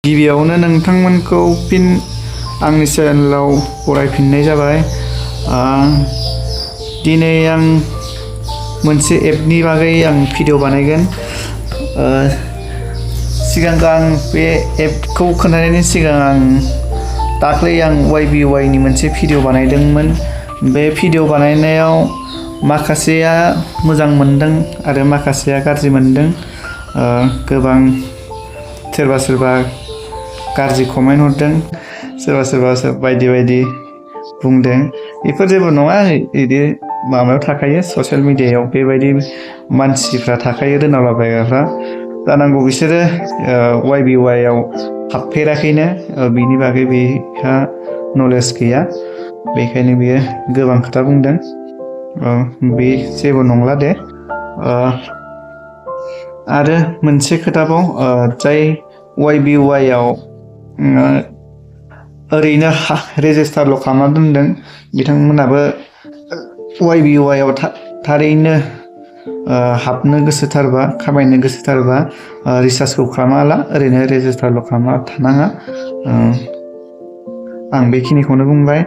गिबियावनो नोंथांमोनखौ फिन आंनि चेनेलाव बरायफिननाय जाबाय। दिनै आं मोनसे एपनि बागै आं भिडिअ बानायगोन। सिगां आं बे एपखौ खोनानायनि सिगां दाख्लै आं YBY नि मोनसे भिडिअ बानायदोंमोन। बे भिडिअ बानायनायाव माखासेया मोजां मोनदों आरो माखासेया गाज्रि मोनदों। गोबां सोरबा गाज्रि कमेन्ट हरदों, सोरबा बायदि बुंदों। बेफोर जेबो नङा, बिदि माबायाव थाखायो, ससियेल मिडियायाव बेबायदि मानसिफ्रा थाखायो, रोनावलाबायग्राफ्रा। जानांगौ बिसोरो YBY आव हाबफेराखैनो, बिनि बागै बेहा नलेज गैया, बेखायनो बियो गोबां खोथा बुंदों। बे जेबो नंला दे। आरो मोनसे खोथाबाव, जाय YBY आव ओरैनो रेजिस्टारल' खालामना दोनदों, बिथांमोनाबो YBY आव थारैनो हाबनो गोसोथारबा, खामायनो गोसोथारबा रिसार्चखौ खालामाला, ओरैनो रेजिस्टारल' खालामना थानाङा। आं बेखिनिखौनो बुंबाय।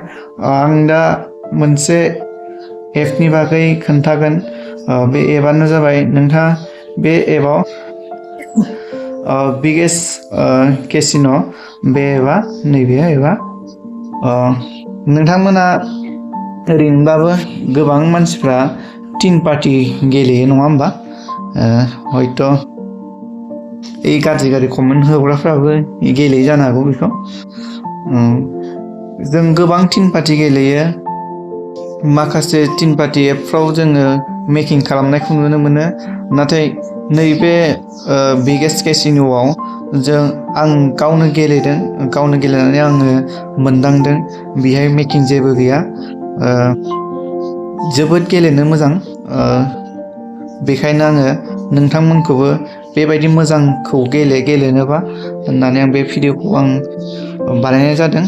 आं दा मोनसे एपनि बागै खोन्थागोन। बे एपआनो जाबाय, नोंथाङा बे एपआव बिगेस्ट केसिन' बे एपआ, नैबे एपआ नोंथांमोना ओरैनोबाबो गोबां मानसिफ्रा टिन पार्टि गेलेयो, नङा होमबा? हयथ' गाज्रि कमेन्ट होग्राफ्राबो गेलेयो जानो हागौ बेखौ। जों गोबां टिन पार्टि गेलेयो। माखासे टिन पार्टि एपफ्राव जोङो मेकिं खालामनायखौ नुनो मोनो, नाथाय नैबे बिगेस्ट केसिन'आव आं गावनो गेलेदों, गावनो गेलेनानै आङो मोनदांदों बेहाय मेकिं जेबो गैया। जोबोद गेलेनो मोजां। बेखायनो आङो नोंथांमोनखौबो बेबायदि मोजांखौ गेलेनोबा होननानै आं बे भिडिअखौ बानायनाय जादों।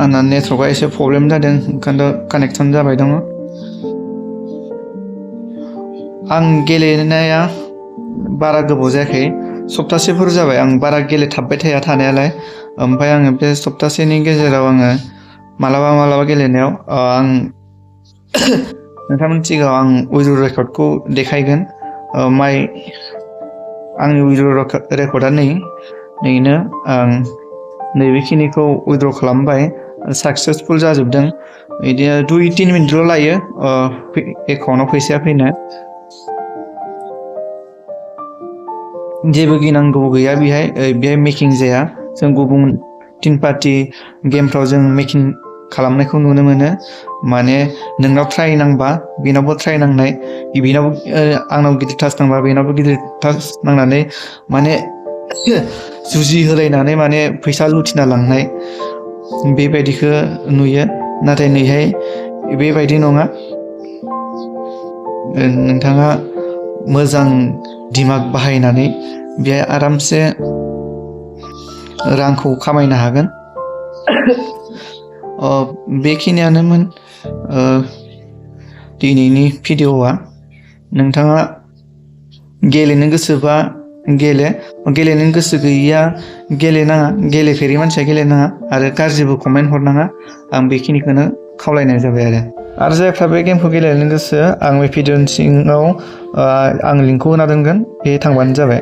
आंना नेटवर्कआ एसे प्रब्लेम जादों, ओंखायनोथ' कानेक्सन जाबाय दङ। आं गेलेनाया बारा गोबाव जायाखै, सप्तासेफोर जाबाय। आं बारा गेलेथाबबाय थाया थानायालाय, ओमफ्राय आङो बे सप्तासेनि गेजेराव आङो मालाबा गेलेनायाव आं नोंथांमोननि सिगाङाव आं उइड्र रेकर्डखौ देखायगोन। आंनि उइड्र रेकर्डआ नैनो आं नैबेखिनिखौ उइड्र खालामबाय, साक्सेसफुल जाजोबदों। बिदिनो 2-3 मिनिटल' लायो एकाउन्टाव फैसाया फैनो। जेबो गिनांगौ गैया, बेहाय मेकिं जाया। जों गुबुन टिन पार्टि गेमफ्राव जों मेकिं खालामनायखौ नुनो मोनो। माने नोंनाव ट्राय नांबा बेनावबो ट्राय नांनाय, आंनाव गिदिर टास नांबा बेनावबो गिदिर टास नांनानै माने जुजि होलायनानै माने फैसा लुथिना लांनाय, बेबायदिखौ नुयो। नाथाय नैहाय बेबायदि नङा। नोंथाङा मोजां दिमाग बाहायनानै बेहाय आरामसे रांखौ खामायनो हागोन। बेखिनियानोमोन दिनैनि भिडिअ'आ। नोंथाङा गेलेनो गोसोबा गेलेनो गोसो गैयैया गेलेनाङा, गेलेफेरै मानसिया गेलेनाङा, आरो गाज्रिबो कमेन्ट हरनाङा। आं बेखिनिखौनो खावलायनाय जाबाय। आरो जायफ्रा बे गेमखौ गेलेनो गोसो, आं बे भिडिअ'नि सिङाव आं लिंकखौ होना दोनगोन, बे थांबानो जाबाय।